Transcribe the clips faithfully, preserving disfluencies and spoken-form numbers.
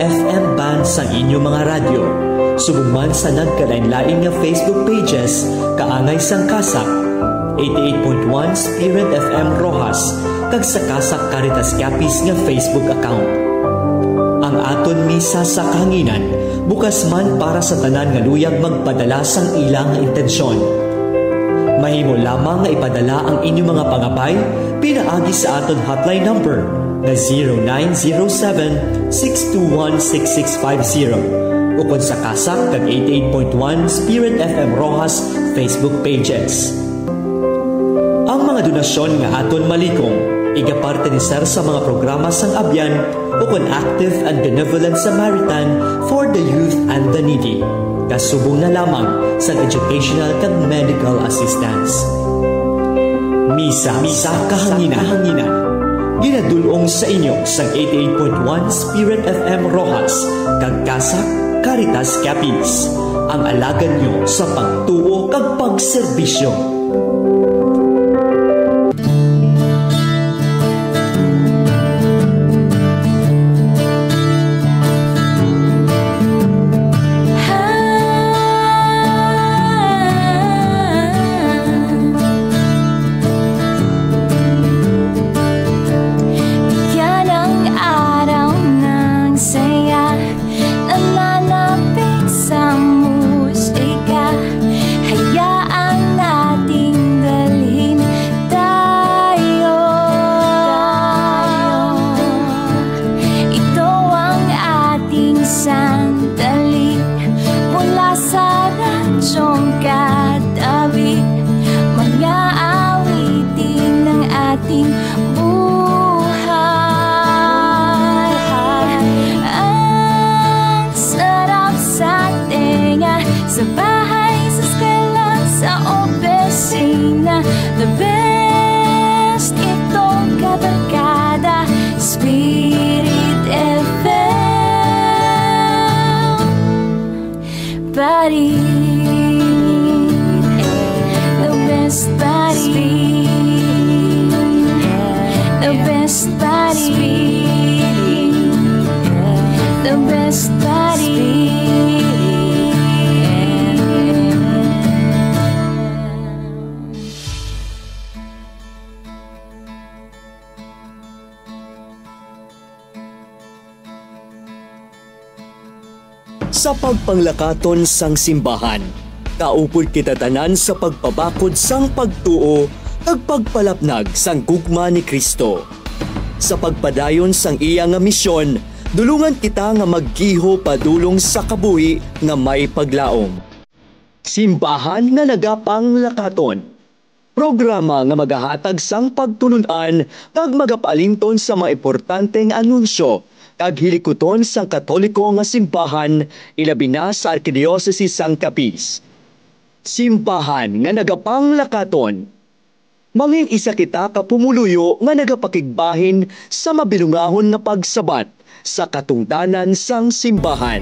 F M band sang inyo mga radyo, subong man sa nagkalainlain nga Facebook pages kaangay sang CASAC, eighty-eight point one Spirit F M Roxas, kag sa CASAC Caritas Capiz nga Facebook account. Ang aton misa sa kahanginan bukas man para sa tanan nga luyag magpadala sang ila nga intensyon. Mahimo lamang nga ipadala ang inyo mga pangabay pinaagi sa aton hotline number nga zero nine zero seven, six two one, six six five zero ukon sa CASAC kag eighty-eight point one Spirit F M Roxas Facebook pages. Ang mga donasyon nga aton malikong igaparte ni Sir sa mga programa sang Abyan ukon Active and Benevolent Samaritan for the Youth and the Needy, kasubong na lamang sang educational kag medical assistance. Misa sa kahanginan. Ginadul-ong sa inyo sang eighty-eight point one Spirit F M Roxas kag CASAC Caritas Capiz, ang alagad nyo sa pagtuo kag pagserbisyo. Yan ang araw ng saya, nananapit sa musika. Hayaan nating dalhin tayo. Ito ang ating sandali. Mula sa radyong katabi, mga awitin ng ating buhay. Ang sarap sa tenga, sa bahay, sa eskwela, sa opisina. The best itong kabarkada, Spirit F M. Buddy, the best buddy, the best buddy, the best buddy. Sa pagpanglakaton sang simbahan, kaupod kita tanan sa pagpabakod sang pagtuo kag pagpalapnag sang gugma ni Cristo. Sa pagpadayon sang iya nga misyon, dulungan kita nga maggiho padulong sa kabuhi nga may paglaom. Simbahan nga nagapanglakaton. Programa nga magahatag sang pagtulon-an kag magapaalinton sa mga importante nga anunsyo kag hilikuton sang Katoliko nga simbahan, ilabi na sa Arkidiocese sang Capiz. Simbahan nga nagapanglakaton. Mangin-isa kita ka pumuluyo nga nagapakigbahin sa mabilungahon nga pagsabat sa katungdanan sang simbahan.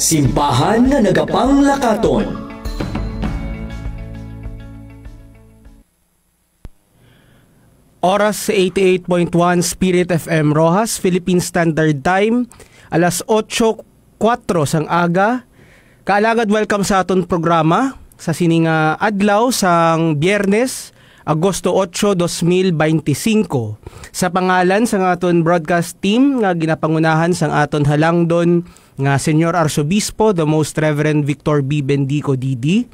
Simbahan nga nagapanglakaton. Oras sa eighty-eight point one Spirit F M Roxas, Philippine Standard Time, alas otso kuwatro sang aga. Kaalagad, welcome sa aton programa sa sini nga adlaw sang Biyernes, Agosto otso, dos mil beintisinko. Sa pangalan sang aton broadcast team nga ginapangunahan sang aton halangdon nga Señor Arsobispo, the Most Reverend Victor B. Bendico, D D,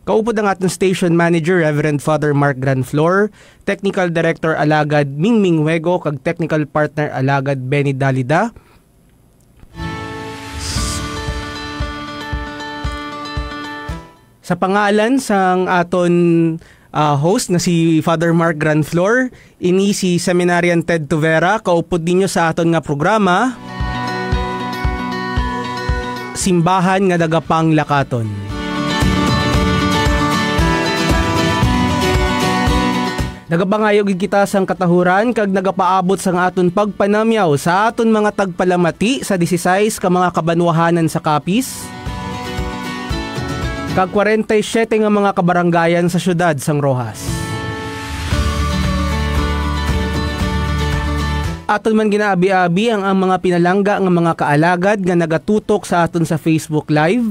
kaupod ang aton station manager, Reverend Father Mark Granflor, technical director Alagad Mingming Huego, kag technical partner Alagad Benny Dalida. Sa pangalan sang aton, ah, host nga si Father Mark Granflor, ini si Seminarian Ted Tuvera, kaupod ninyo sa aton nga programa, Simbahan nga Nagapanglakaton. Nagapangayo gid kita sang katahuran kag nagapaabot sang aton pagpanamyaw sa aton mga tagpalamati sa disisais ka mga kabanwahanan sa Capiz kag kwarenta y siyete nga mga kabaranggayan sa siyudad sang Roxas. Aton man ginaabi-abi ang, ang mga pinalangga nga mga kaalagad nga nagatutok sa aton sa Facebook Live.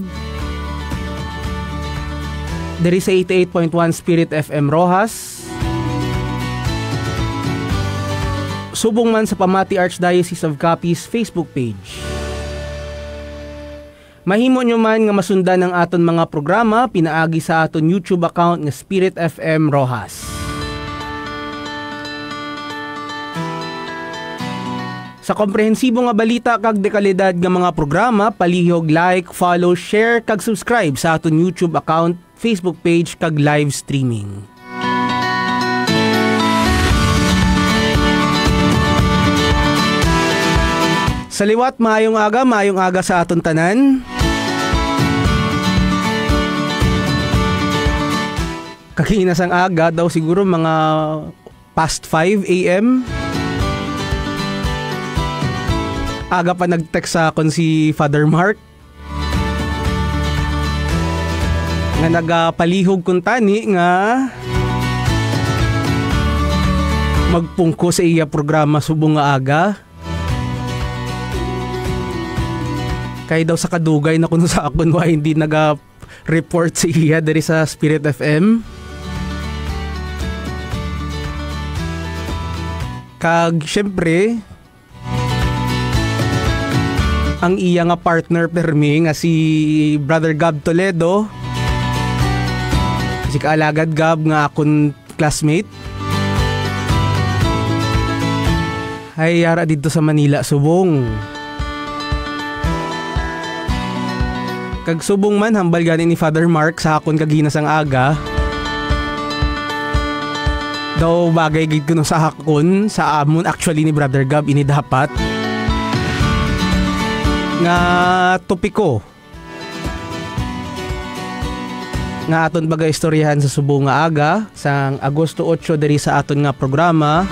Diri sa eighty-eight point one Spirit F M Roxas. Subong man sa Pamati Archdiocese of Capiz Facebook page. Mahimo nyo man nga masundan ang aton mga programa pinaagi sa aton YouTube account nga Spirit F M Roxas. Sa komprehensibo nga balita kag dekalidad nga mga programa, palihog like, follow, share, kag subscribe sa aton YouTube account, Facebook page, kag live streaming. Sa liwat, maayong aga, maayong aga sa aton tanan. Kagina sang aga daw, siguro mga past five a m. Aga pa nag-text sa akon si Father Mark. Nga nagapalihog kuntani nga magpungko sa iya programa subong nga aga. Kay daw sa kadugay na kuno sa akon wa hindi naga-report si iya diri sa Spirit F M. Kag syempre, ang iya nga partner permi nga si Brother Gab Toledo, si Kaalagad Gab nga akon classmate. Ay, yara didto sa Manila, subong. Kag subong man, hambal gani ni Father Mark sa akon kagina sang aga. Daw bagay gid kuno sa akon, sa amon, actually, ni Brother Gab, ini dapat nga topiko nga aton pagaistoryahan sa subong nga aga sang Agosto otso diri sa aton nga programa,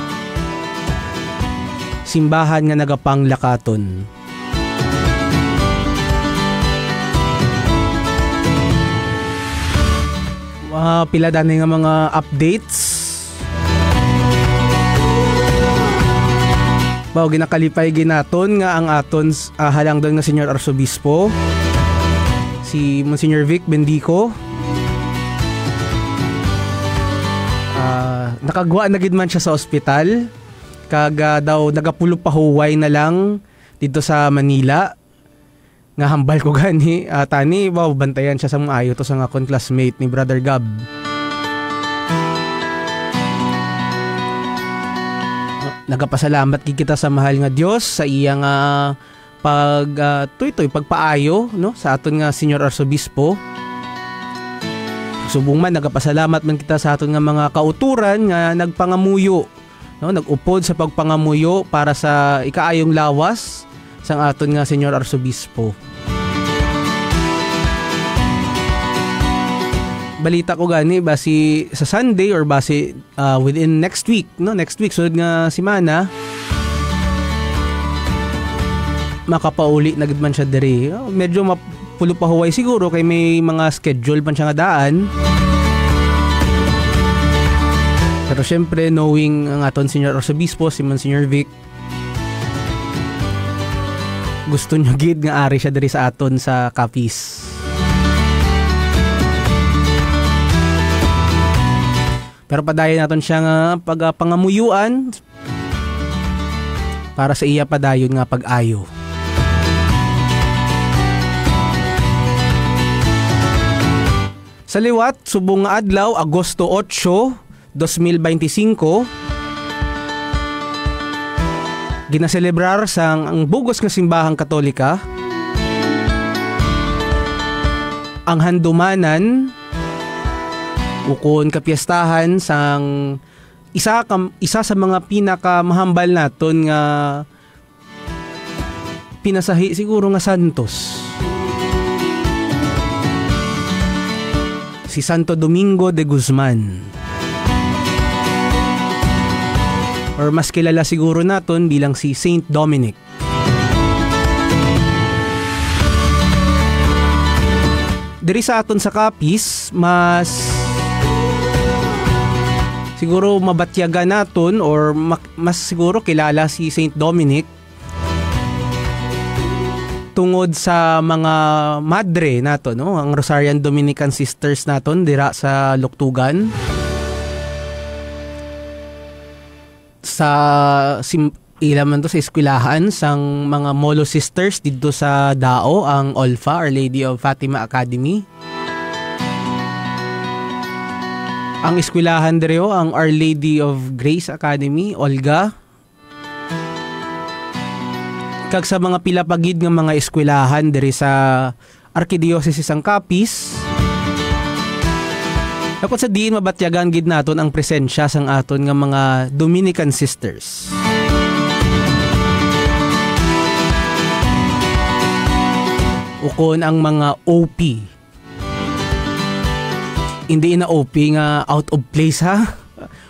Simbahan nga Nagapanglakaton. Ah, pila danay nga mga updates. Mao, ginakalipay gid naton nga ang aton, ah, halangdon nga Señor Arsobispo, si Monsignor Vic Bendico, ah, nakagwa na gid man siya sa ospital, kag, ah, daw nagapulopahuway na lang didto sa Manila. Nga hambal ko gani, ah, tani, wow, bantayan siya sa maayo to sang akon classmate ni Brother Gab. Nagapasalamat gid kita sa mahal nga Dios sa iya nga pag, ah, tuytoy pagpaayo, no, sa aton nga Señor Arsobispo. Subong man, nagapasalamat man kita sa aton nga mga kauturan nga nagpangamuyo, no, nag-upod sa pagpangamuyo para sa ikaayong lawas sang aton nga Señor Arsobispo. Balita ko gani, basi sa Sunday or basi, ah, within next week, no, next week, sunod nga semana, makapauli na gid man siya diri. Oh, medyo map-, pulo pa huway siguro kay may mga schedule pa siya nga daan. Pero syempre, knowing ang aton Senior Arsobispo, si Monsignor Vic, gusto niya gid nga ari siya diri sa aton sa Capiz. Pero padayon naton siya nga pag-, ah, pangamuyuan para sa iya padayon nga pag-ayo. Sa liwat, subong nga adlaw, Agosto otso, dos mil beintisinko, ginaselebrar sang ang bug-os nga simbahang Katolika ang handumanan ukon kapiestahan sang isa ka, isa sa mga pinakamahambal naton nga pinasahi siguro nga santos, si Santo Domingo de Guzman, or mas kilala siguro naton bilang si Saint Dominic. Diri sa aton sa Capiz, mas Siguro mabatyagan naton or mak-, mas siguro kilala si Saint Dominic tungod sa mga madre nato, no? Ang Rosarian Dominican Sisters naton dira sa Luktugan. Sa sim-, ila man to sa eskwelahan sang mga Molo Sisters didto sa Dao, ang OLFA, Our Lady of Fatima Academy. Ang eskwelahan diri, oh, ang Our Lady of Grace Academy, OLGA. Kag sa mga pila pa gid nga mga eskwelahan diri sa Arkidiocese sang Capiz, nga kung sa diin mabatyagan gid naton ang presensya sang aton nga mga Dominican sisters. Ukon ang mga O P. Hindi na O P nga out of place, ha?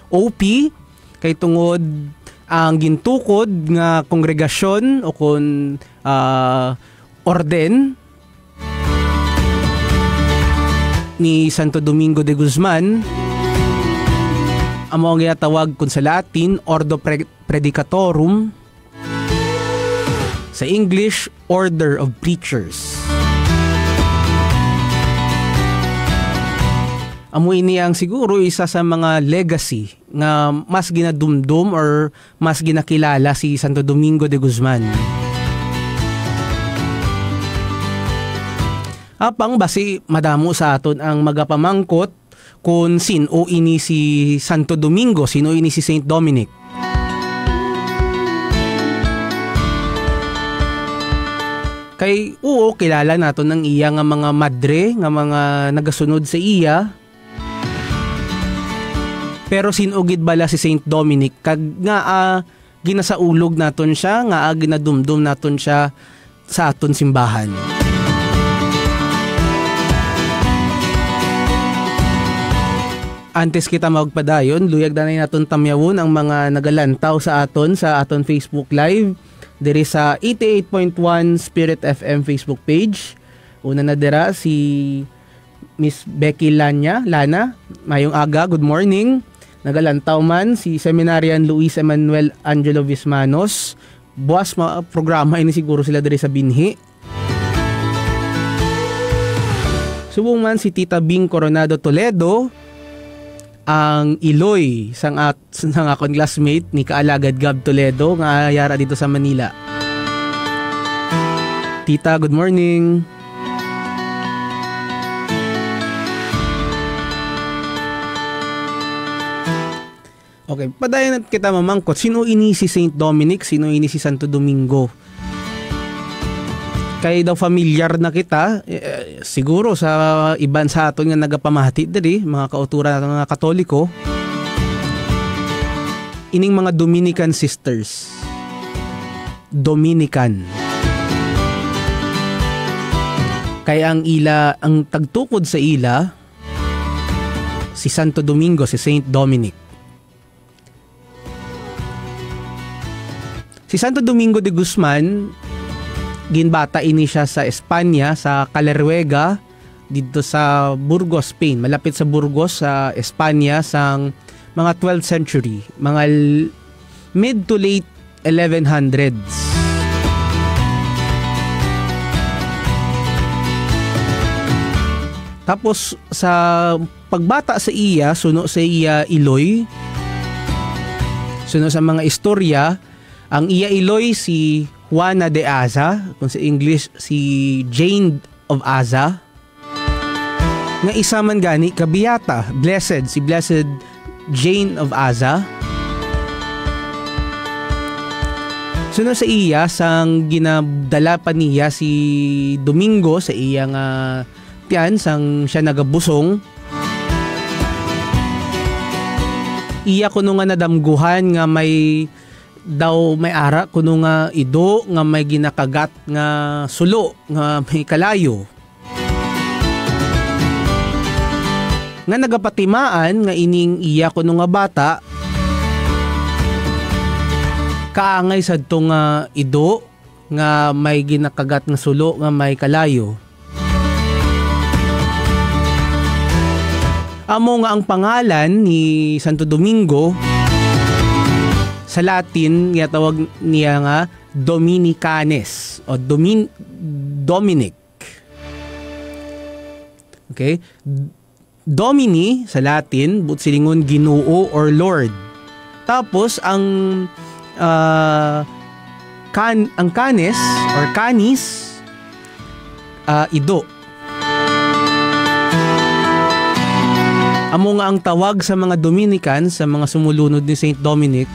O P, kay tungod ang gintukod nga kongregasyon o kun, ah, orden ni Santo Domingo de Guzman, amo ang ginatawag kun sa Latin, Ordo Pre-, Predicatorum, sa English, Order of Preachers. Amo ini ang siguro isa sa mga legacy nga mas ginadumdom or mas ginakilala si Santo Domingo de Guzman. Apang basi madamo sa aton ang magapamangkot kon sin-o ini si Santo Domingo, sin-o ini si Saint Dominic. Kay, oo, kilala naton ang iya nga mga madre, nga mga nagasunod sa iya. Pero sin-o gid bala si Saint Dominic, kag ngaa ginasaulog naton sia, ngaa ginadumdom naton sia sa aton simbahan? Antes kita magpadayon, luyag na naton tamyawon ang mga nagalantaw sa aton, sa aton Facebook Live, diri sa eighty-eight point one Spirit F M Facebook page. Una na dira si Miss Becky Lanya, Lana, mayong aga, good morning. Nagalantaw man si Seminarian Luis Emmanuel Angelo Vismanos. Buas ma-, programa ini siguro sila diri sa binhi. Subong man si Tita Bing Coronado Toledo, ang iloy sang at-, sang akon classmate ni Kaalagad Gab Toledo nga yara dito sa Manila. Tita, good morning. Okay, padayon na kita mamangkot, sino ini si Saint Dominic, sino ini si Santo Domingo? Kay daw familiar na kita, eh, siguro sa iban sa aton nga nagapamati diri, mga kauturan naton nga Katoliko, ining mga Dominican sisters. Dominican. Kay ang ila, ang tagtukod sa ila, si Santo Domingo, si Saint Dominic. Si Santo Domingo de Guzman, ginbata ini siya sa Espanya, sa Caleruega, didto sa Burgos, Spain. Malapit sa Burgos, sa Espanya, sang mga twelfth century, mga l-, mid to late eleven hundreds. Tapos, sa pagbata sa iya, suno sa iya iloy, suno sa mga istorya, ang iya iloy si Juana de Aza, kung sa English, si Jane of Aza, nga isa man gani ka biyata, blessed, si Blessed Jane of Aza. Suno sa iya, sang ginadala pa niya si Domingo sa iya nga tiyan, sang siya nagabusong, iya kuno nga nadamguhan nga may daw may ara kuno nga ido nga may ginakagat nga sulo nga may kalayo, nga nagapatimaan nga ining iya kuno nga bata kaangay sadto nga ido nga may ginakagat nga sulo nga may kalayo. Amo nga ang pangalan ni Santo Domingo sa Latin, ginatawag niya nga Dominicanes o Domin-, Dominic. Okay? Domini sa Latin, buot silingon Ginoo or Lord. Tapos ang, ah, can-, ang canes or canis, ah, ido. Amo nga ang tawag sa mga Dominicans, sa mga sumulunod ni Saint Dominic,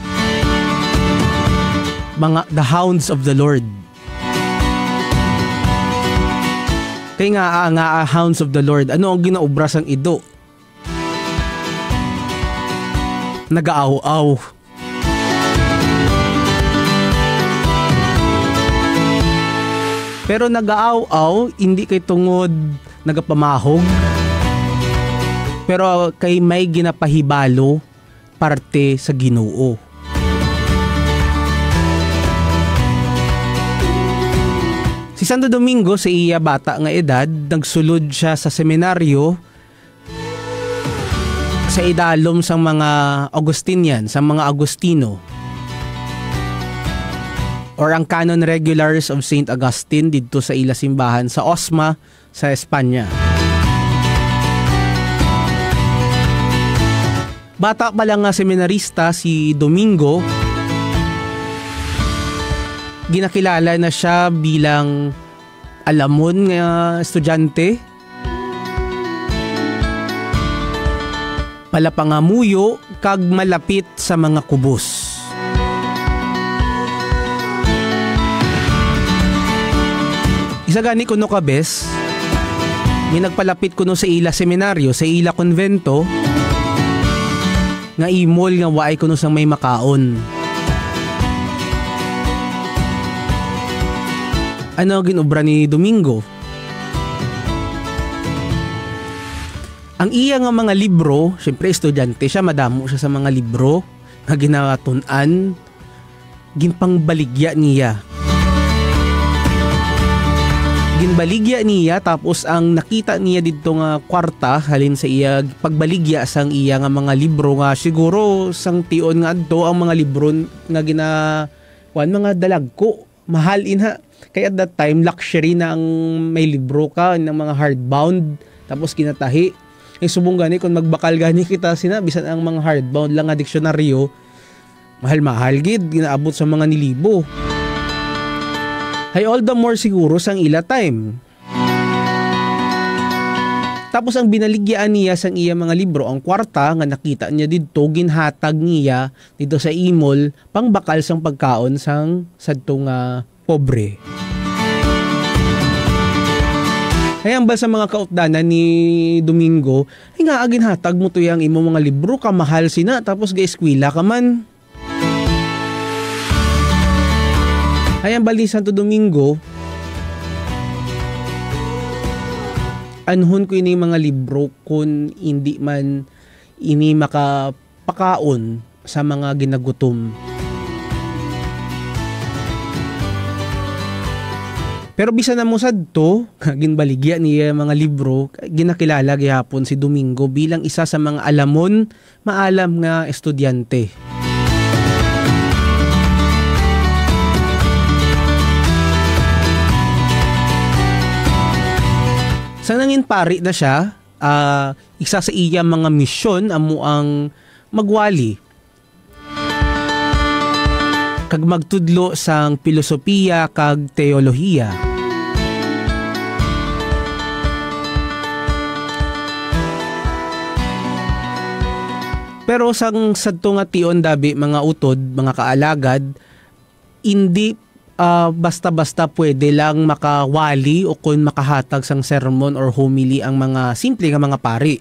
mga the hounds of the Lord. Kay nga, ah, nga, ah, hounds of the Lord, ano ang ginaobra sang ido? Nagaaw-aw. Pero nagaaw-aw, hindi kay tungod nagapamahog, pero kay may ginapahibalo parte sa Ginoo. Si Santo Domingo, sa iya bata nga edad, nagsulod siya sa seminaryo sa idalom sang mga Augustinian, sang mga Agustino, or ang Canon Regulars of Saint Augustine, didto sa ila simbahan sa Osma, sa Espanya. Bata pa lang nga seminarista si Domingo, ginakilala na siya bilang alamon nga estudyante, palapangamuyo, kag malapit sa mga kubos. Isa gani kuno ka bes, may nagpalapit kuno sa ila seminaryo, sa ila konbento, nga imol nga waay kuno sang may makaon. Ano ang ginobra ni Domingo? Ang iya nga mga libro, siyempre, estudyante siya, madamo siya sa mga libro nga ginatun-an, ginpangbaligya niya. Ginbaligya niya, tapos ang nakita niya didto nga kwarta, halin sa iya pagbaligya sang iya nga mga libro, nga siguro sang tion nga adto ang mga libro nga gina-, kuwan, mga dalagko. Mahal inha. Kay at that time, luxury na ang may libro ka, ng mga hardbound, tapos ginatahi. Ay, subong gani, kung magbakal gani kita sina, bisan ang mga hardbound lang nga diksyonaryo, mahal-mahal gid, ginaabot sa mga nilibo. Hay, all the more siguro sang ila time. Tapos ang binaligyaan niya sang iya mga libro, ang kwarta nga nakita niya didto, ginhatag niya didto sa imol, pangbakal sang pagkaon sang sadto nga pobre. Ay, hambal sa mga kautdanan ni Domingo, ay nga, ginhatag mo to yang imo mga libro, kamahal sina, tapos ga-eskwela ka man. Ay, ang bali Santo Domingo, anhon ko ini mga libro kun indi man ini makapakaon sa mga ginagutom. Pero bisan na mo sadto, ginbaligya niya mga libro, ginakilala gihapon si Domingo bilang isa sa mga alamon maalam nga estudyante. Sa nangin pari na siya, ah, isa sa iya mga misyon amo ang magwali kag magtudlo sang pilosopiya kag teolohiya. Pero sang sadto nga tion, dabi, mga utod, mga kaalagad, indi, ah, basta-basta pwede lang makawali o kon makahatag sang sermon or homily ang mga simple nga mga pari.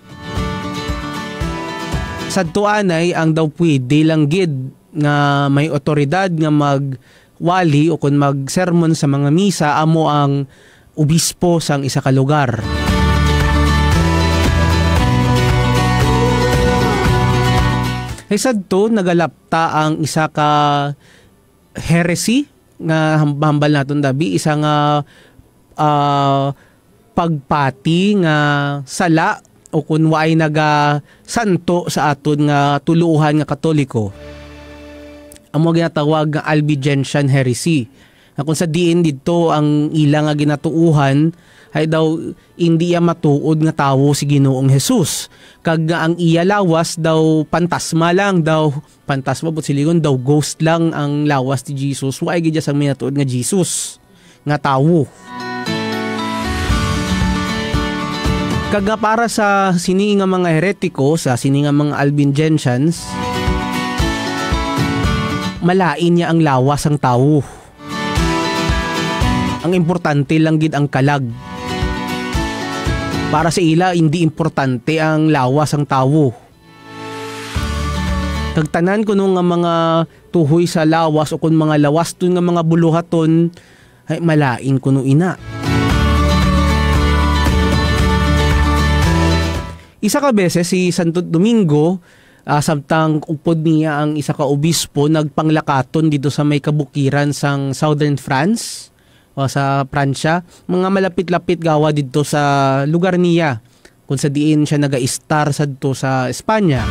Sadto anay, ang daw pwede lang gid nga may awtoridad nga magwali o kon magsermon sa mga misa amo ang obispo sang isa ka lugar. Kay sadto, nagalapta ang isa ka heresy nga ham-, hambal naton, dabi, isa nga, ah, pagpati nga sala o kun waay nagasanto sa aton nga tuluohan nga Katoliko, amo ginatawag nga Albigensian heresy, nga kung sa diin didto ang ila nga ginatuohan ay daw indi iya matuod nga tawo si Ginoong Jesus, kag nga ang iya lawas daw pantasma lang daw, pantasma, but silingon daw ghost lang ang lawas ni Jesus, wa gid siya sang may natuod nga Jesus nga tawo. Kag nga para sa sini nga mga heretiko, sa sini nga mga Albigensians, malain niya ang lawas sang tawo. Ang importante lang gid ang kalag. Para sa ila, hindi importante ang lawas sang tawo. Kag tanan kuno nga mga tuhoy sa lawas o kon mga lawaston nga mga buluhaton, ay malain kuno ina. Isa ka beses si Santo Domingo, ah, samtang upod niya ang isa ka obispo, nagpanglakaton dito sa may kabukiran sang Southern France o sa Pransya, mga malapit-lapit gawa didto sa lugar niya, kung sa diin siya nagaistar sadto sa Espanya.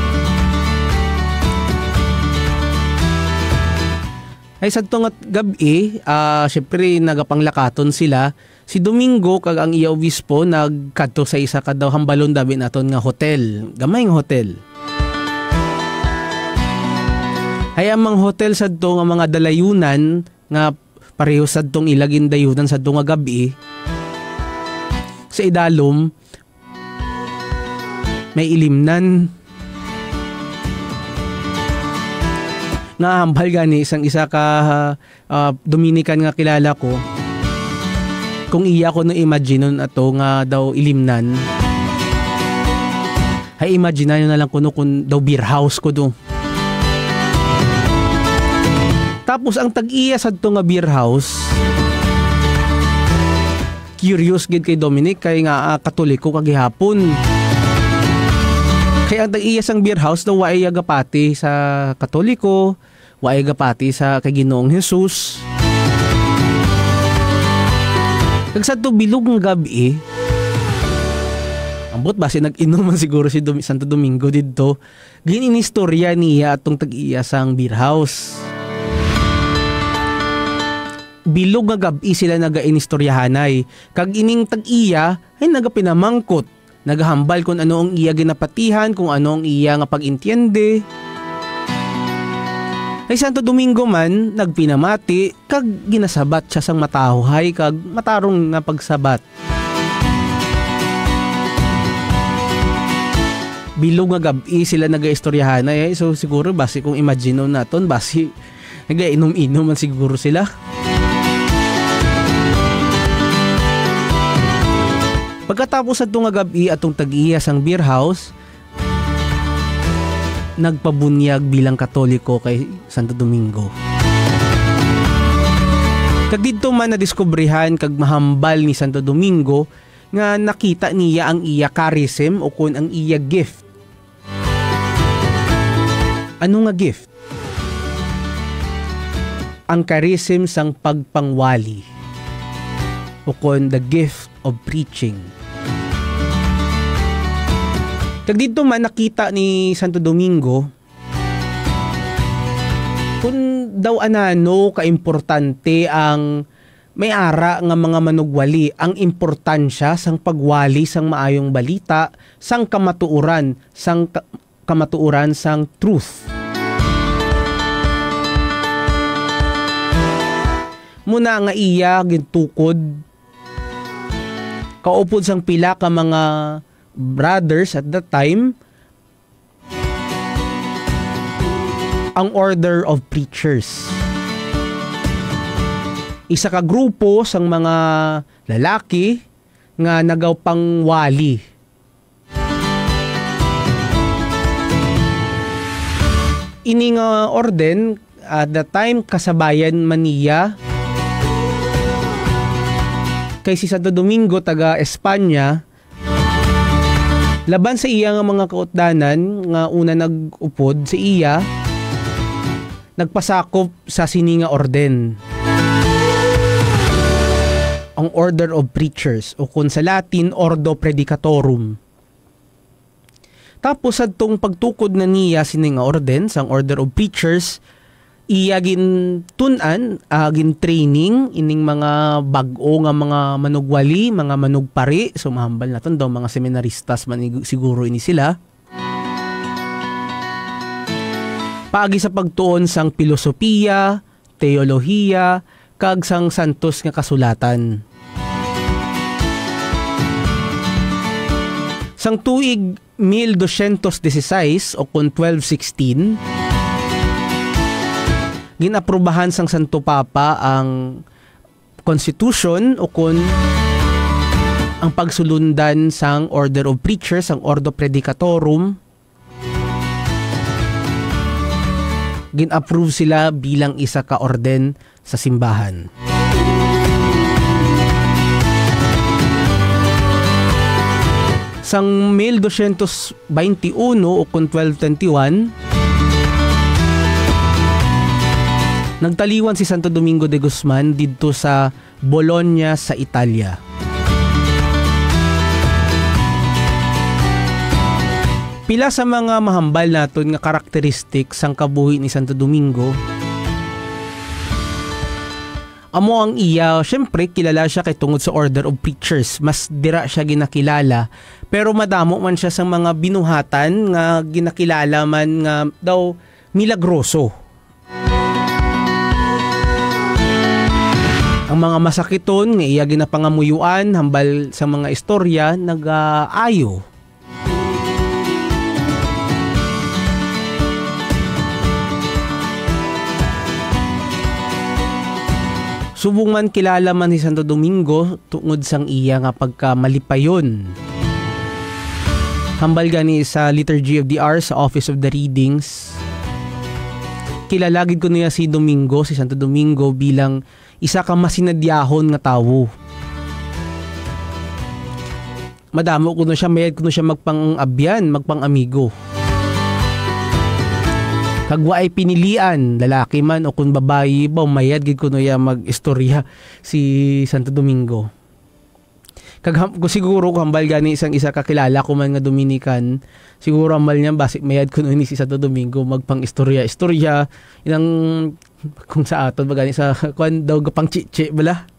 Ay, sadto nga gab-i, ah, syempre, nagapanglakaton sila. Si Domingo kag ang iya obispo nagkadto sa isa ka daw hambalon dabi naton nga hotel. Gamay nga hotel. Ay, ang mga hotel sadto nga mga dalayunan nga pareho sadtong ila gindayunan sadto nga gab-i, sa idalom, may ilimnan. Nga hambal gani sang isa ka, ah, Dominican nga kilala ko, kung iya ko na-imagine-on ato nga daw ilimnan, ay imagine na lang kuno kung daw beer house ko do. Tapos ang tag-iya sadto nga beer house, curious gid kay Dominic kay nga, ah, Katoliko ka gihapon. Kay ang tag-iya sang beer house daw wa iya gapati sa Katoliko, wa iya gapati sa kay Ginoong Jesus. Kag sadto bilog nga gab-i, ambot basi nag-inom man siguro si Dom-, Santo Domingo didto. Gin-inistorya niya atong tag-iya sang beer house. Bilog nga gab-i sila nagainistoryahanay, kag ining tag-iya ay nagapinamangkot, nagahambal kung ano ang iya ginapatihan, kung ano ang iya nga pag-intiende. Kay Santo Domingo man nagpinamati, kag ginasabat siya sang matahuhay kag matarong nga pagsabat. Bilog nga gab-i sila nagaistoryahanay, eh. So, siguro, basi kung imagine naton, basi nagainom-inom man siguro sila. Pagkatapos adto nga gab-i atong tag-iya sang beer house, nagpabunyag bilang Katoliko kay Santo Domingo. Kag didto man nadiskubrihan kag mahambal ni Santo Domingo nga nakita niya ang iya charism o kon ang iya gift. Ano nga gift? Ang charism sang pagpangwali, o kon the gift of preaching. Kag didto man nakita ni Santo Domingo kung daw anano kaimportante ang may ara nga mga manugwali, ang importansya sang pagwali sang maayong balita, sang kamatuoran, sang ka-, kamatuoran sang truth. Muna nga iya gintukod kaupod sang pila ka mga brothers at that time, ang Order of Preachers. Isa ka grupo sang mga lalaki nga nagapangwali. Ini nga orden, at the time, kasabayan man niya kay si Santo Domingo, taga Espanya, laban sa iya nga mga kautdanan nga una nag-upod sa iya, nagpasakop sa sini nga orden, ang Order of Preachers, o kun sa Latin, Ordo Predicatorum. Tapos, sadtong pagtukod na niya sini nga orden, sang Order of Preachers, iya gintun-an, ah, gin-training ining mga bag-o nga mga manugwali, mga manugpari. So, mahambal naton daw, mga seminaristas man ig-, siguro ini sila. Paagi sa pagtuon sang pilosopiya, teolohiya, kag sang santos nga kasulatan. Sang tuig mil dosyentos dieciséis, o kon twelve sixteen, gin-aprubahan sang Santo Papa ang constitution, o kon ang pagsulundan sang Order of Preachers, ang Ordo Predicatorum. Gin-approve sila bilang isa ka orden sa simbahan. Sang mil dosyentos baynte uno, o kon twelve twenty-one, nagtaliwan si Santo Domingo de Guzman didto sa Bologna sa Italia. Pila sa mga mahambal naton nga karakteristik sang kabuhi ni Santo Domingo amo ang iya, siyempre, kilala siya kay tungod sa Order of Preachers. Mas dira siya ginakilala, pero madamo man siya sa mga binuhatan nga ginakilala man nga daw milagroso. Ang mga masakiton nga iya ginapangamuyoan hambal sa mga istorya nagaayo. Subong man, kilala man si Santo Domingo tungod sang iya nga pagkamalipayon. Hambal gani sa Liturgy of the Hours, sa Office of the Readings, kilala gid kuno niya si Domingo, si Santo Domingo, bilang isa ka masinadyahon nga tawo. Madamo kuno siya, mayad kuno siya magpang-abyan, magpang-amigo. Kag wa ay pinilian, lalaki man o kon babayi, baw mayad gid kuno iya mag-istorya si Santo Domingo. Kag ham-, kung siguro, kung hambal gani sang isa ka kilala ko man nga Dominican, siguro hambal niya, basi mayad kuno ni si Santo Domingo magpang-istorya-istorya, inang kung sa aton ba gani sa, kuwan daw, gapang chiche bala.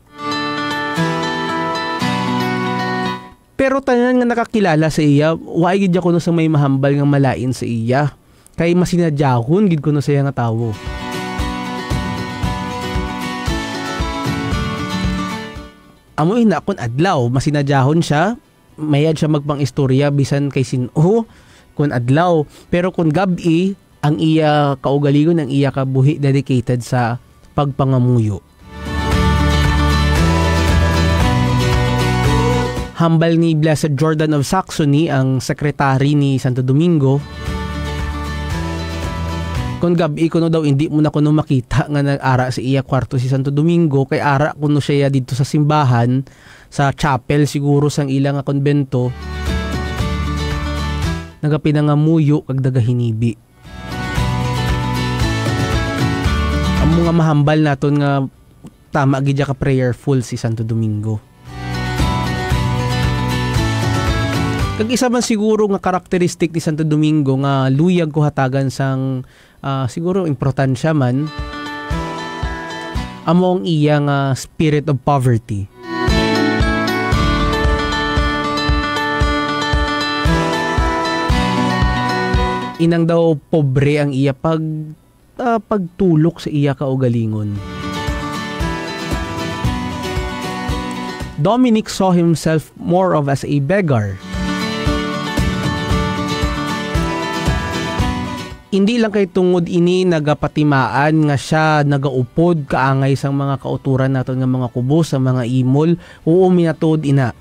Pero tanan nga nakakilala sa iya, wa gid ya kuno sa may mahambal nga malain sa iya, kay masinadyahon gid kuno sa iya nga tawo. Amo ina, kun adlaw, masinadyahon siya, mayad siya magpang-istorya bisan kay sin-o, kun adlaw. Pero kun gab-i, ang iya kaugalingon, ang iya kabuhi dedicated sa pagpangamuyo. Hambal ni Blessed Jordan of Saxony, ang sekretary ni Santo Domingo, kun gab-i kuno daw, indi mo na kuno makita nga nag-ara sa iya kwarto si Santo Domingo, kay ara kuno siya didto sa simbahan, sa chapel siguro sang ila nga konbento, nagapinangamuyo kag nagahinibi. Amo nga mahambal naton nga tama gid ya ka prayerful si Santo Domingo. Kag isa man siguro nga karakteristik ni Santo Domingo nga luyag ko hatagan sang, ah, siguro importansya man, amo ang iya nga spirit of poverty. Inang daw pobre ang iya pag, ah, pagtulok sa iya kaugalingon. Dominic saw himself more of as a beggar. Indi lang kay tungod ini nagapatimaan nga sia nagaupod kaangay sang mga kautoran naton nga mga kubos, sa mga imol. Oo, minatuod ina.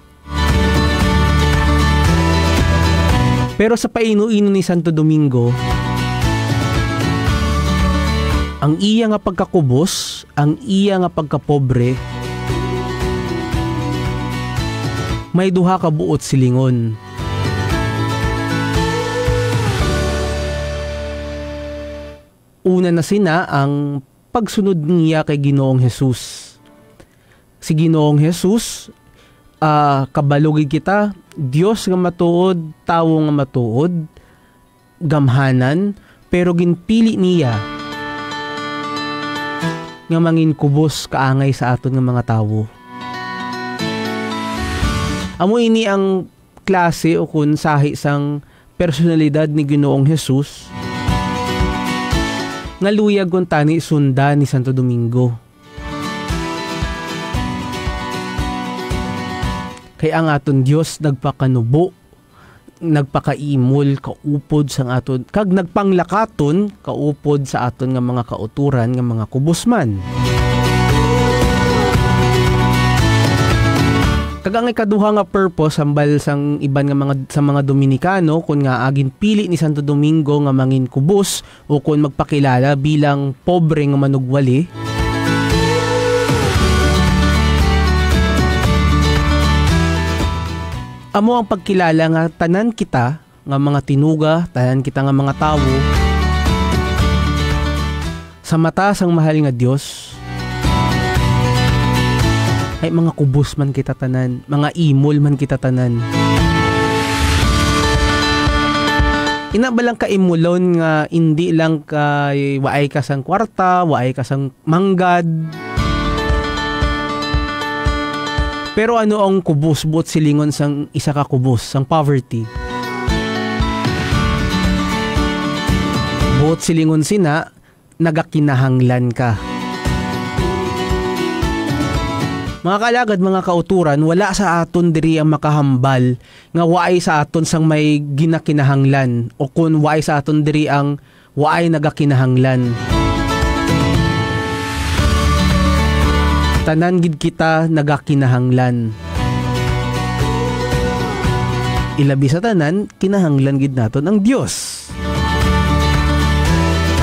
Pero sa paino-ino ni Santo Domingo, ang iya nga pagkakubos, ang iya nga pagkapobre, may duha ka buot silingon. Una na sina ang pagsunod niya kay Ginoong Jesus. Si Ginoong Jesus, ah, kabalo gid kita, Dios nga matuod, tawo nga matuod, gamhanan, pero ginpili niya nga mangin kubos kaangay sa aton nga mga tawo. Amo ini ang klase o kun sahi sang personalidad ni Ginoong Jesus nga luyag kuntani sundan ni Santo Domingo. Kay ang aton Dios nagpakanubo, nagpakaimol kaupod sang aton, kag nagpanglakaton kaupod sa aton nga mga kautoran nga mga kubos man. Kag ang ikaduha nga purpose, hambal sang iban nga mga, sa mga Dominicano, kun nga ginpili ni Santo Domingo nga mangin kubos, ukon magpakilala bilang pobre nga manugwali, amo ang pagkilala nga tanan kita nga mga tinuga, tanan kita nga mga tawo, sa mata sang mahal nga Dios, ay mga kubos man kita tanan, mga imol man kita tanan. Ina ba lang ka imulon nga indi lang kay waay ka sang kwarta, waay ka sang manggad? Pero ano ang kubos, buot silingon sang isa ka kubos, sang poverty? Buot silingon sina, nagakinahanglan ka. Mga kaalagad, mga kauturan, wala sa aton diri ang makahambal nga waay sa aton sang may ginakinahanglan, o kun waay sa aton diri ang waay nagakinahanglan. Tanan gid kita nagakinahanglan. Ilabi sa tanan, kinahanglan gid naton ang Dios.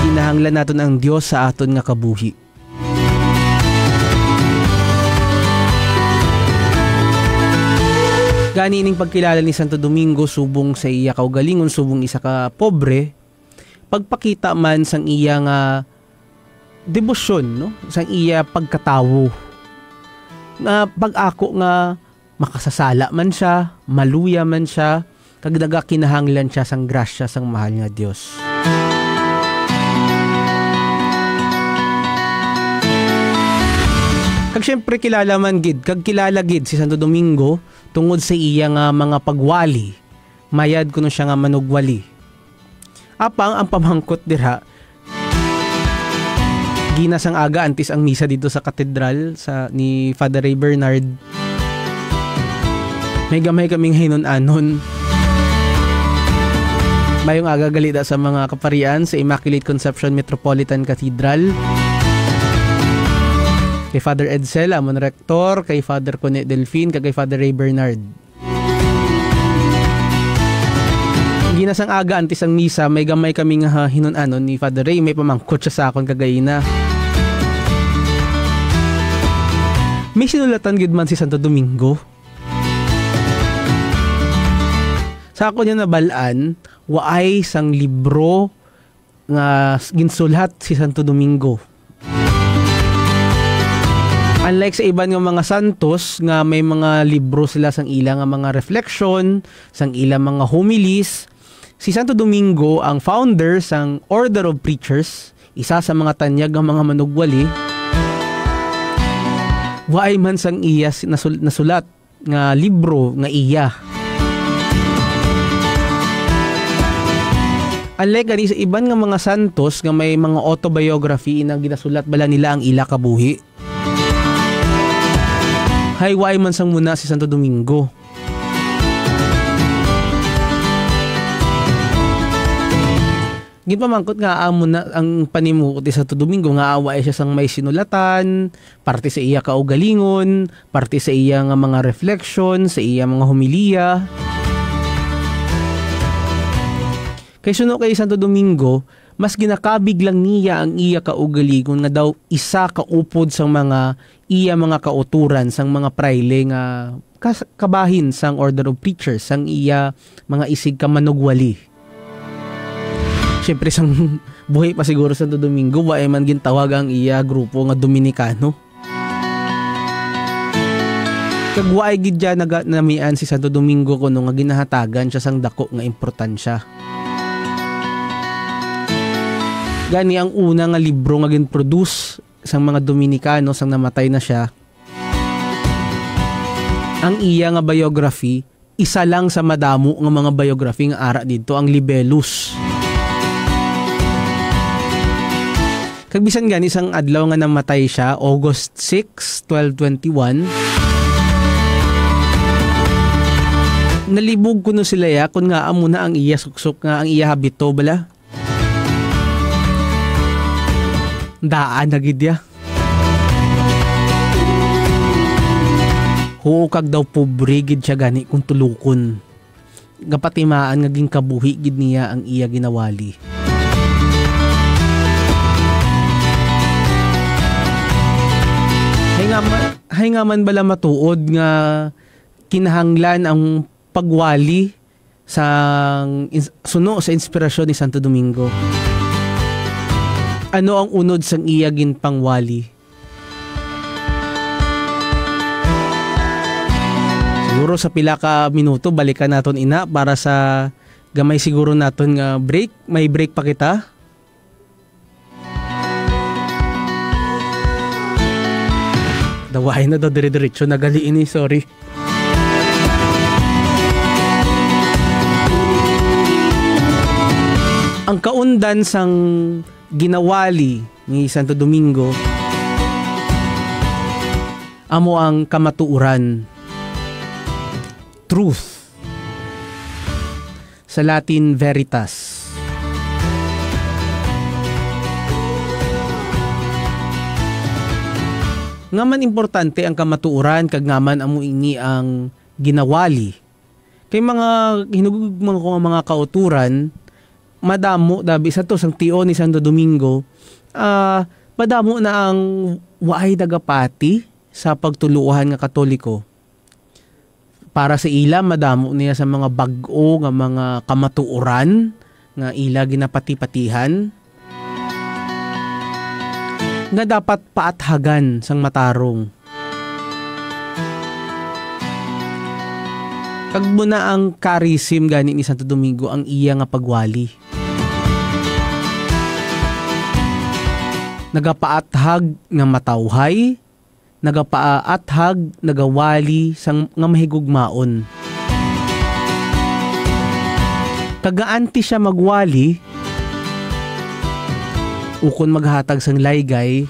Kinahanglan naton ang Dios sa aton nga kabuhi. Gani, ining pagkilala ni Santo Domingo subong sa iya kaugalingon, subong isa ka pobre, pagpakita man sang iya nga debosyon, no, sang iya pagkatawo, nga pag-ako nga makasasala man sia, maluya man sia, kag nagakinahanglan sia sang grasya sang mahal nga Dios. Kag siyempre, kilala man gid, kag kilala gid si Santo Domingo tungod sa iya nga mga pagwali. Mayad kuno sia nga manugwali. Apang ang pamangkot dira, gina sang aga antes ang misa dito sa katedral sa, ni Father Ray Bernard, may gamay kaming hinun-anon. Mayong aga gali da sa mga kaparian sa Immaculate Conception Metropolitan Cathedral. Kay Father Edsel, amon rector, kay Father Cone Delfin, kag kay Father Ray Bernard. Gina sang aga, antes ang misa, may gamay kami nga hinun-anon ni Father Ray. May pamangkot siya sa akon kagaina. May sinulatan gid man si Santo Domingo. Sa akon niya nabal-an, waay sang libro nga s-, ginsulat si Santo Domingo. Unlike sa iban nga mga santos nga may mga libro sila sang ila nga mga reflection, sang ila mga homilies, si Santo Domingo ang founder sang Order of Preachers, isa sa mga tanyag nga mga manugwali. Waay man sang iya si-, nasul-, nasulat nga libro nga iya. Unlike gani sa iban nga mga santos nga may mga autobiography nga ginasulat bala nila ang ila kabuhi, hay waay man sang muna si Santo Domingo. Ginpamangkot nga amo na ang panimuot ni Santo Domingo nga waay siya sang may sinulatan, parte sa iya kaugalingon, parte sa iya nga mga reflection, sa iya mga homilya. Kay suno kay Santo Domingo, mas ginakabig lang niya ang iya kaugalingon nga daw isa ka upod sang mga iya mga kautoran, sang mga prayle nga kas-, kabahin sang Order of Preachers, sang iya mga isig ka manugwali. Siyempre, sang buhi pa siguro Santo Domingo, wa man gintawag ang iya grupo nga Dominicano. Kag wa gid dyan naga-, namian si Santo Domingo kuno nga ginahatagan siya sang dako nga importansya. Gani ang una nga libro nga gin-produce sang mga Dominicano sang namatay na sia, ang iya nga biography, isa lang sa madamo nga mga biography nga ara didto, ang Libellus. Kag bisan gani sang adlaw nga namatay sia, August six, twelve twenty-one, nalibog kuno sila ya kung ngaa amo na ang iya suksok, nga ang iya habito bala. Daan na gid ya. Huo kag daw pobre gid siya gani kung tulukon. Gapatimaan nga ginkabuhi gid niya ang iya ginawali. Hay nga man, hay nga man bala matuod nga kinahanglan ang pagwali sang ins-, suno sa inspirasyon ni Santo Domingo? Ano ang unod sang iya ginpangwali? Siguro sa pila ka minuto, balikan naton ina para sa gamay siguro naton nga break. May break pa kita? Dawahin na daw, dire-diretso na gali ini, sorry. Ang kaundan sang ginawali ni Santo Domingo amo ang kamatuoran, truth. Sa Latin, veritas. Nga man importante ang kamatuoran kag nga man amo ini ang ginawali. Kay mga hinugmang ko nga mga kautoran, madamo dabi sa to sang tion ni Santo Domingo, ah, madamo na ang waay nagapati sa pagtuluohan nga Katoliko. Para sa ila, madamo niya sa mga bag-o nga mga kamatuoran nga ila ginapati-patihan nga dapat paathagan sang matarong. Kag muna ang charism gani ni Santo Domingo ang iya nga pagwali. Nagapaathag nga matawhay, nagapaathag, nagawali sang nga mahigugmaon. Kag nga antes siya magwali, ukon maghatag sang laygay,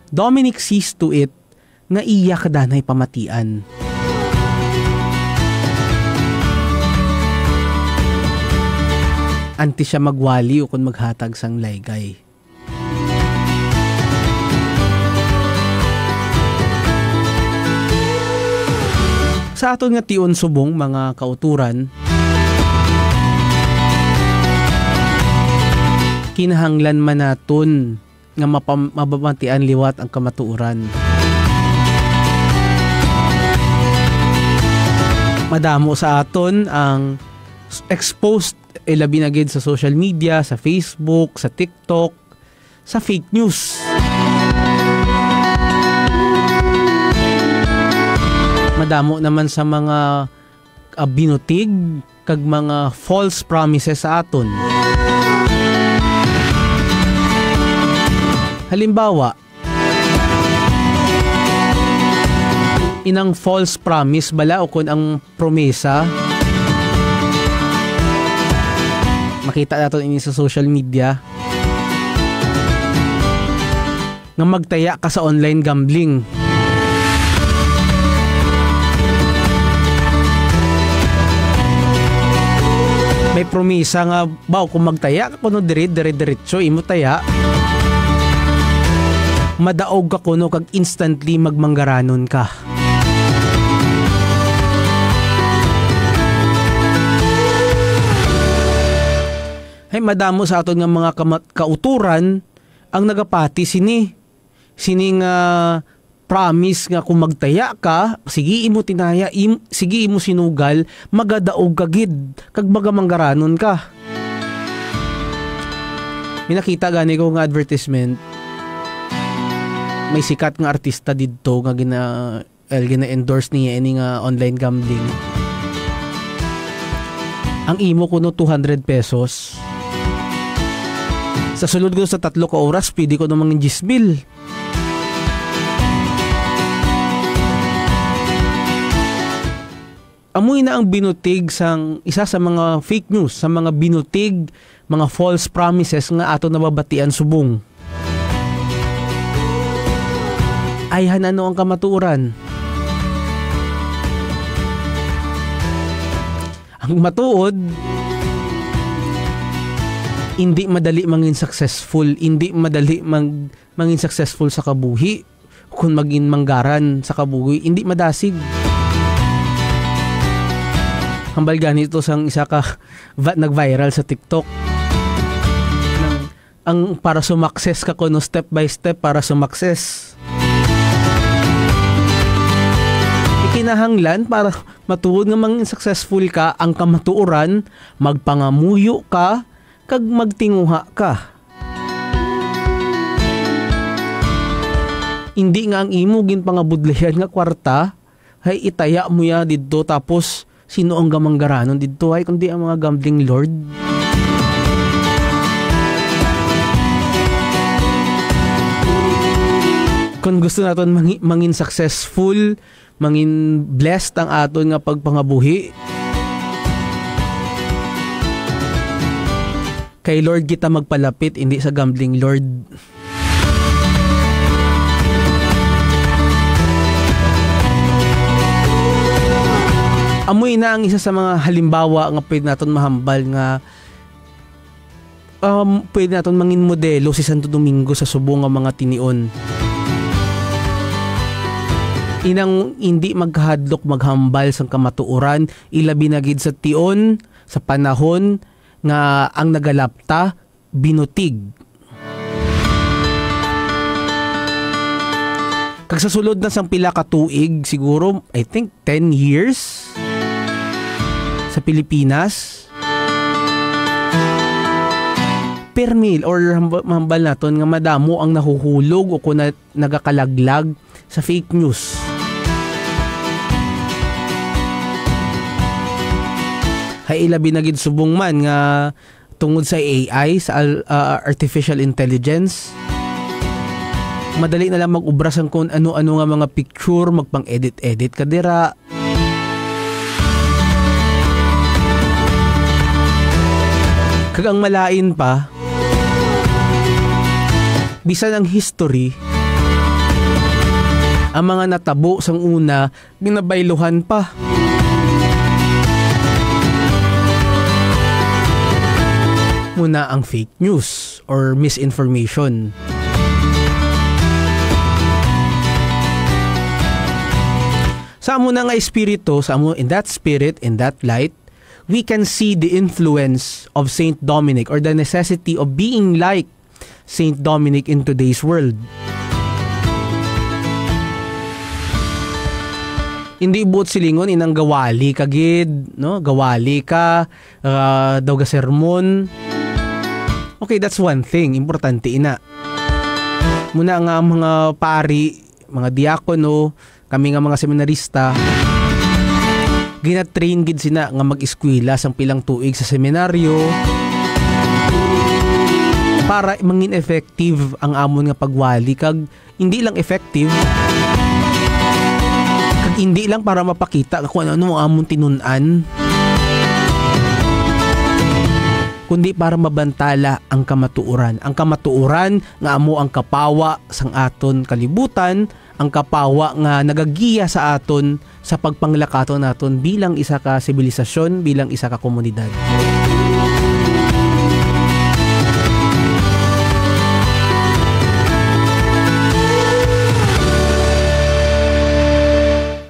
Dominic sees to it nga iya ka danay pamatian. Antes siya magwali ukon maghatag sang laygay. Sa aton nga tion subong, mga kautoran, kinahanglan man naton nga mapam-, mabamatian liwat ang kamatuoran. Madamo sa aton ang s-, exposed, eh, labi na gid sa social media, sa Facebook, sa TikTok, sa fake news. Madamo naman sa mga, ah, binutig kag mga false promises sa aton. Halimbawa, inang false promise bala o kon ang promesa. Makita naton ini sa social media. Nga magtaya ka sa online gambling. May promesa nga, baw, kung magtaya ka kuno diri, dire-diretso, imo taya, madaog ka kuno kag instantly magmanggaranon ka. Ay, madamo sa aton nga mga kama-, kauturan ang nagapati sini. Sini nga promise nga kung magtaya ka, sige imo tinaya, im-, sige imo sinugal, magadaog ka gid, kag magamanggaranon ka. May nakita gani ko nga advertisement. May sikat nga artista didto nga gina-, well, gina-endorse niya ini nga online gambling. Ang imo kuno two hundred pesos. Sa sulod ko sa tatlo ka oras, pwede ko na mangin diyes mil. Amoy na ang binutig sang isa sa mga fake news, sa mga binutig, mga false promises nga ato nababatian subong. Ay, han, ano ang kamatuoran? Ang matuod, hindi madali mangin successful, hindi madali mag-, mangin successful sa kabuhi, kung magin manggaran sa kabuhi, hindi madasig. Hambal gani to sang isa ka va-, nag-viral sa TikTok. Nang, ang para sumakses ka kuno step by step para sumakses. Ikinahanglan para matuod nga mangin successful ka, ang kamatuoran, magpangamuyo ka, kag magtinguha ka. Hindi nga ang imo ginpangabudlayan nga kwarta, hay itaya mo ya didto, tapos sino ang gamanggaranon didto, hay, kundi ang mga gambling lord. Kung gusto naton mangi-, mangin successful, mangin blessed ang aton nga pagpangabuhi. Kay Lord kita magpalapit, hindi sa gambling lord. Amoy na ang isa sa mga halimbawa nga pwede naton mahambal nga um, pwede naton mangin modelo si Santo Domingo sa subong nga mga tinion. Inang hindi magkahadlok maghambal sang kamatuoran, ilabi na gid sa tion, sa panahon nga ang nagalapta binutig. Kag sa sulod na sang pila ka tuig, siguro, I think, ten years sa Pilipinas, permi or hamba-, mahambal naton nga madamo ang nahuhulog o kuna nagakalaglag sa fake news. Hay ilabi na gid subong man nga tungod sa A I, sa al-, ah, artificial intelligence, madali na lang mag-ubra sang kung ano-ano nga mga picture, magpang-edit-edit ka dira. Kag ang malain pa, bisan ang history, ang mga natabo sang una, ginabayluhan pa. Muna ang fake news or misinformation. Sa amo na nga espiritu, sa amo, in that spirit, in that light, we can see the influence of Saint Dominic or the necessity of being like Saint Dominic in today's world. Hindi buot silingon inang gawali ka gid, no? Gawali ka, ah, daw ga sermon. Okay, that's one thing. Importante ina. Muna nga ang mga pari, mga diakono, kami nga mga seminarista, gina-train gid sina nga mag-eskwela sang pilang tuig sa seminaryo para mangin effective ang amon nga pagwali, kag hindi lang effective, kag hindi lang para mapakita kung ano ang amon tinun-an, kundi para mabantala ang kamatuoran. Ang kamatuoran nga amo ang kapawa sang aton kalibutan, ang kapawa nga nagagiya sa aton sa pagpanglakaton naton bilang isa ka sibilisasyon, bilang isa ka komunidad.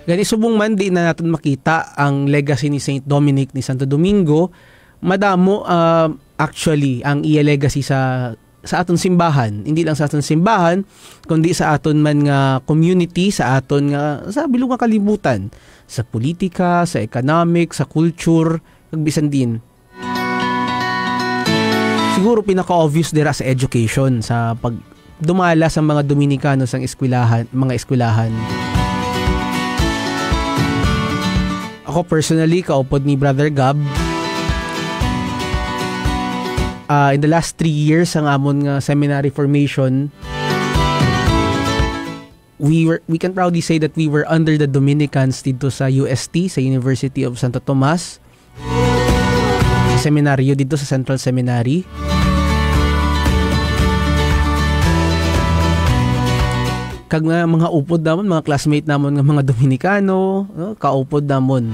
Gani, subong man di na naton makita ang legacy ni Saint Dominic ni Santo Domingo, madamo, ah, actually ang iya legacy sa sa aton simbahan, hindi lang sa aton simbahan, kundi sa aton man nga community, sa aton nga, sa bilog nga kalibutan, sa politika, sa economic, sa culture, kag bisan din. Siguro pinaka-obvious dira sa education, sa pagdumala sa mga Dominikano sang eskwelahan, mga eskwelahan. Ako personally, kaupod ni Brother Gab, ah, in the last three years ang amon nga seminary formation, we were, we can proudly say that we were under the Dominicans dito sa U S T, sa University of Santo Tomas, sa seminaryo dito sa Central Seminary. Kag nga mga upod namon, mga classmate namon nga mga Dominicano, no, kaupod namon.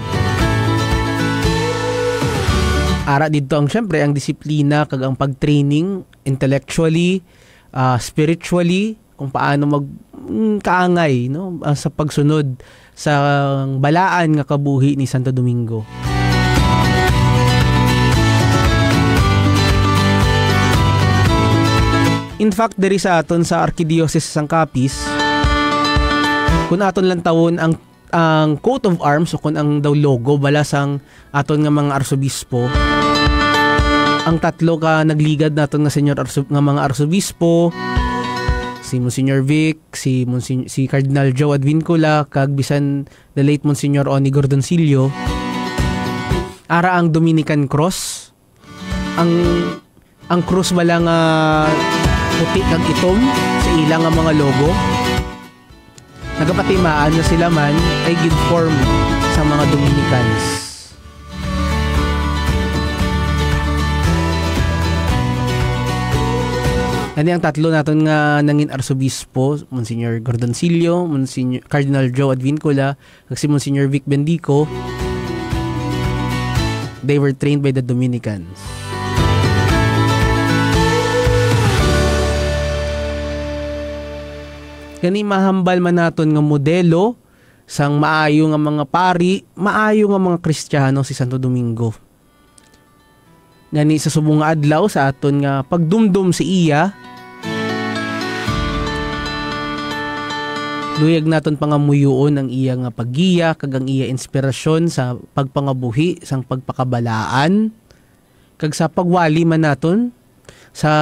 Ara dito ang, syempre, ang disiplina kag ang pag-training intellectually, ah, spiritually, kung paano mag-, mm, kaangay, no, ah, sa pagsunod sa balaan nga kabuhi ni Santo Domingo. In fact, diri sa aton sa Arkidiocese sang Capiz, kung aton lantawon ang, ang coat of arms o kung ang daw logo bala sang aton nga mga arsobispo, ang tatlo ka nagligad naton nga senior arso-, nga mga arsobispo, si Monsignor Vic, si Monsign-, si Cardinal Joe Advincula, kag bisan the late Monsignor Oni Gordonsillo, ara ang Dominican Cross, ang, ang cross bala nga puti kag itom sa ila nga mga logo. Nagapatimaan nga sila man ay gid form sa mga Dominicans. Gani ang tatlo naton nga nangin arsobispo, Monsignor Gordonsillo, Monsignor Cardinal Joe Advincula, kag si Monsignor Vic Bendico, they were trained by the Dominicans. Gani, mahambal man naton nga modelo sang maayo nga mga pari, maayo nga mga Kristiyano si Santo Domingo. Gani, sa subong nga adlaw, sa aton nga pagdumdom sa iya, luyag naton pangamuyoon ang iya nga paggiya kag ang iya inspirasyon sa pagpangabuhi sang pagpakabalaan kag sa pagwali man naton sa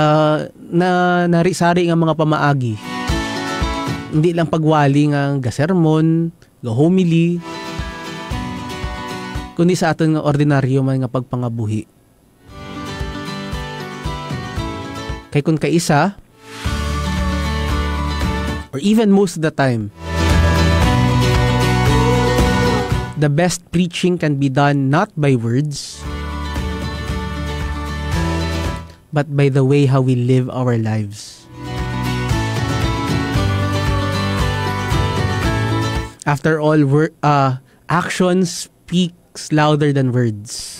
na-, narisari nga mga pamaagi. Hindi lang pagwali nga gasermon, ga-homily, kundi sa aton nga ordinaryo man nga pagpangabuhi. Kay kun kaisa, or even most of the time, the best preaching can be done not by words, but by the way how we live our lives. After all, wor-, uh, action speaks louder than words.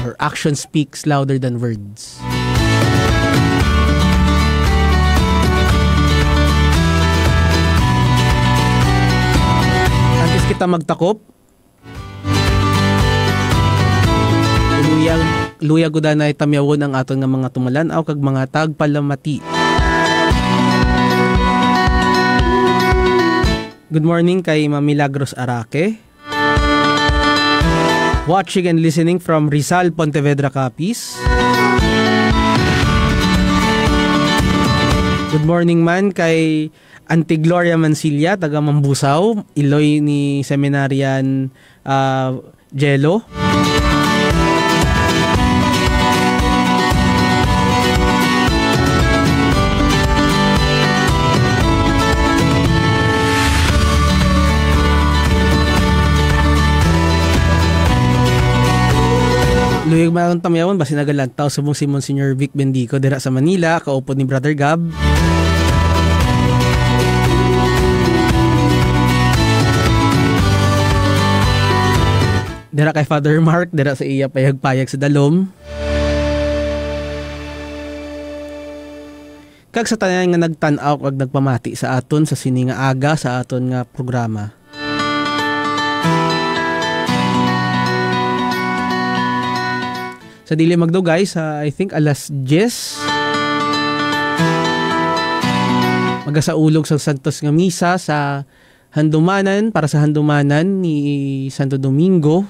Or action speaks louder than words. Antes kita magtakop, Luyag, luyag gud anay tamyawon ang aton nga mga tumalan-aw kag mga tagpalamati. Good morning kay Ma'am Milagros Araque. Watching and listening from Rizal, Pontevedra, Capiz. Good morning man kay Auntie Gloria Mansilla, taga Mambusao, iloy ni Seminarian, ah, Jello. Luyag man ang tamyawon, basi nagalantaw subong si Monsignor Vic Bendico dira sa Manila, kaupod ni Brother Gab. Dira kay Father Mark, dira sa iya payag-payag sa dalom. Kag sa tanan nga nagtan-aw kag nagpamati sa aton sa sini nga aga sa aton nga programa. Sa dili magdugay, sa, I think, alas diyes, magasaulog sa Santos nga Misa sa handumanan, para sa handumanan ni Santo Domingo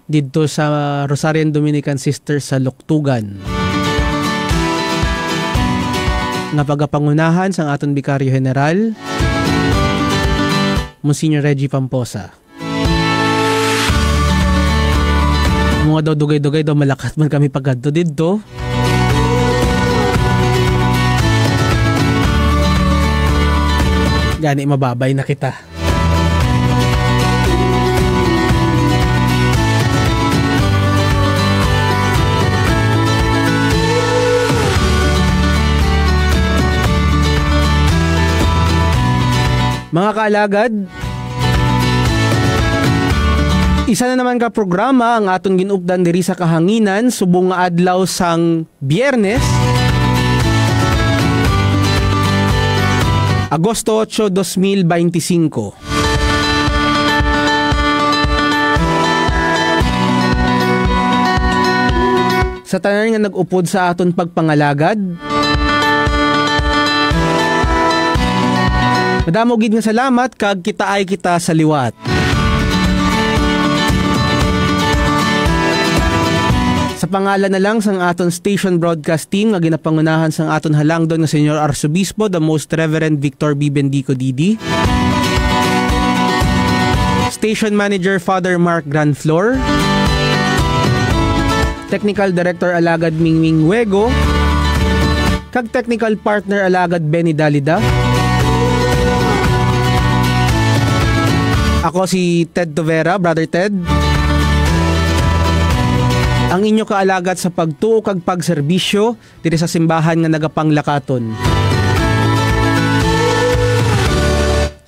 didto sa Rosarian Dominican Sisters sa Luktugan, nga pagapangunahan sang aton Bikaryo General, Monsignor Reggie Pamposa. Mga daw dugay-dugay daw, malakat man kami pagkadto didto. Gani mababay na kita. Mga kaalagad, isa na naman ka programa ang aton gin-updan diri sa kahanginan subong nga adlaw sang Biyernes, Agosto otso, dos mil beintisinko. Sa tanan nga nag-upod sa aton pagpangalagad, madamo gid nga salamat kag kitaay kita sa liwat. Sa pangalan na lang sang aton station broadcast team nga ginapangunahan sang aton halangdon nga Señor Arsobispo, the Most Reverend Victor B. Bendico D D, Station Manager Father Mark Granflor, Technical Director Alagad Mingming Wego, kag Technical Partner Alagad Benny Dalida. Ako si Ted Tovera, Brother Ted. Ang inyo kaalagad sa pagtuo kag pagserbisyo diri sa simbahan nga nagapanglakaton.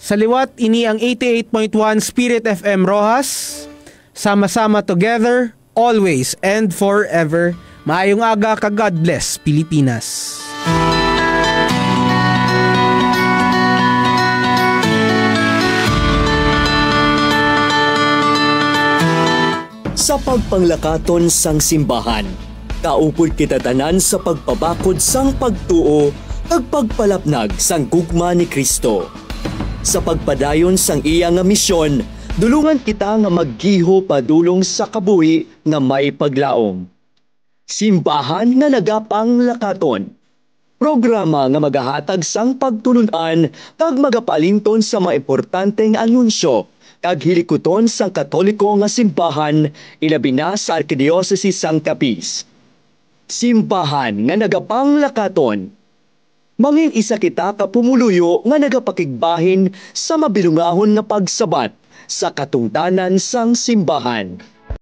Sa liwat, ini ang eighty-eight point one Spirit F M Roxas. Sama-sama together, always and forever. Maayong aga kag God bless, Pilipinas. Sa pagpanglakaton sang simbahan, kaupod kita tanan sa pagpabakod sang pagtuo kag pagpalapnag sang gugma ni Cristo. Sa pagpadayon sang iya nga misyon, dulungan kita nga maggiho padulong sa kabuhi nga may paglaom. Simbahan nga nagapanglakaton. Programa nga magahatag sang pagtulon-an kag magapaalinton sa mga importante nga anunsyo kag hilikuton sang Katoliko nga simbahan, ilabi na sa Arkidiocese sang Capiz. Simbahan nga nagapanglakaton. Mangin-isa kita ka pumuluyo nga nagapakigbahin sa mabilungahon nga pagsabat sa katungdanan sang simbahan.